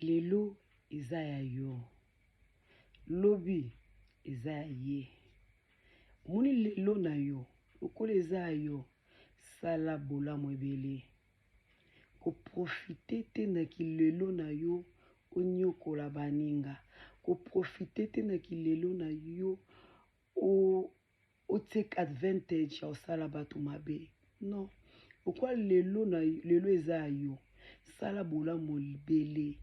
Lelo eza ya yo, lobi eza ya ye. Omoni lelo na yo lokola eza ya yo, sala bolamu ebele. Ko profiter te na kilelo na yo onyokola baninga. Ko profiter te na kilelo na yo o o take advantage ya kosala bato mabe. Non, lokola lelo na lelo eza ya yo, sala bolamu ebele.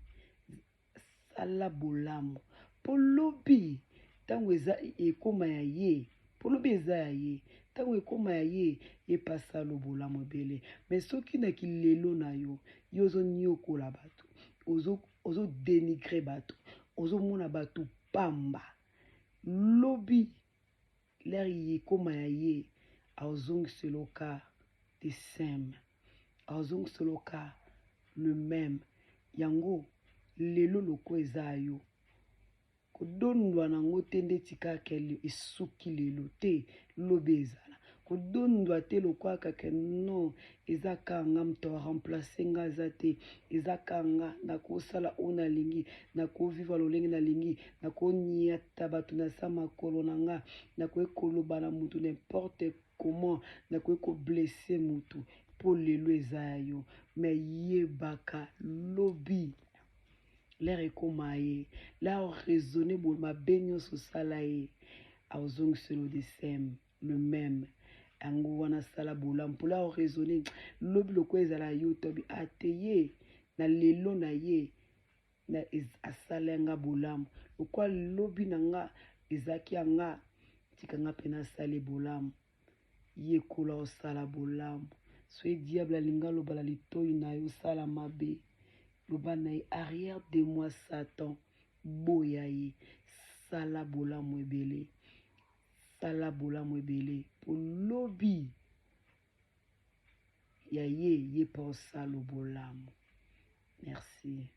Sala bolamu mpo lobi ntango eza ekoma ya ye, mpo lobi eza ya ye, ntango ekoma ya ye, ye mpe asala bolamu ebele. Mais soki na kilelo na yo, yo ozonyokola bato, ozo denigre bato, ozomona bato pamba, lobi l'heure ekoma ya ye, azongisela yo ka the same, azongisela yo ka le meme. Yango lelo loko eza ya yo, kodondwa nango te ndeti kaka esuki lelo te, lobi ezala. Kodondwa te lokola kaka non, eza kaka nga moto aremplace nga aza te, eza kaka nga nakosala oyo nalingi, nakovivre lolenge nalingi, nakoniata bato na sa makolo na nga, nakoki koloba na motu n'importe comment, nakoki koblesse motu mpo lelo eza ya yo. Mais yebaka lobi l'heure ekoma ye, l'heure raisonner boye mabe nyonso osala ye, azongisela the same, le même. Yango wana sala bolamu mpo l'heure raisonner lobi lokola ezala yo tobi ate ye na lelo na ye na asala nga bolamu, lokola lobi na nga ezalaki ya nga, tika nga mpe nasala bolamu. Yekola osala bolamu. Soki diable alingi aloba na litoi na yo osala mabe, loba na ye arrière de moi Satan, boya ye. Sala bolamu ebele, sala bolamu ebele mpo lobi ya ye, ye mpe osala bolamu. Merci.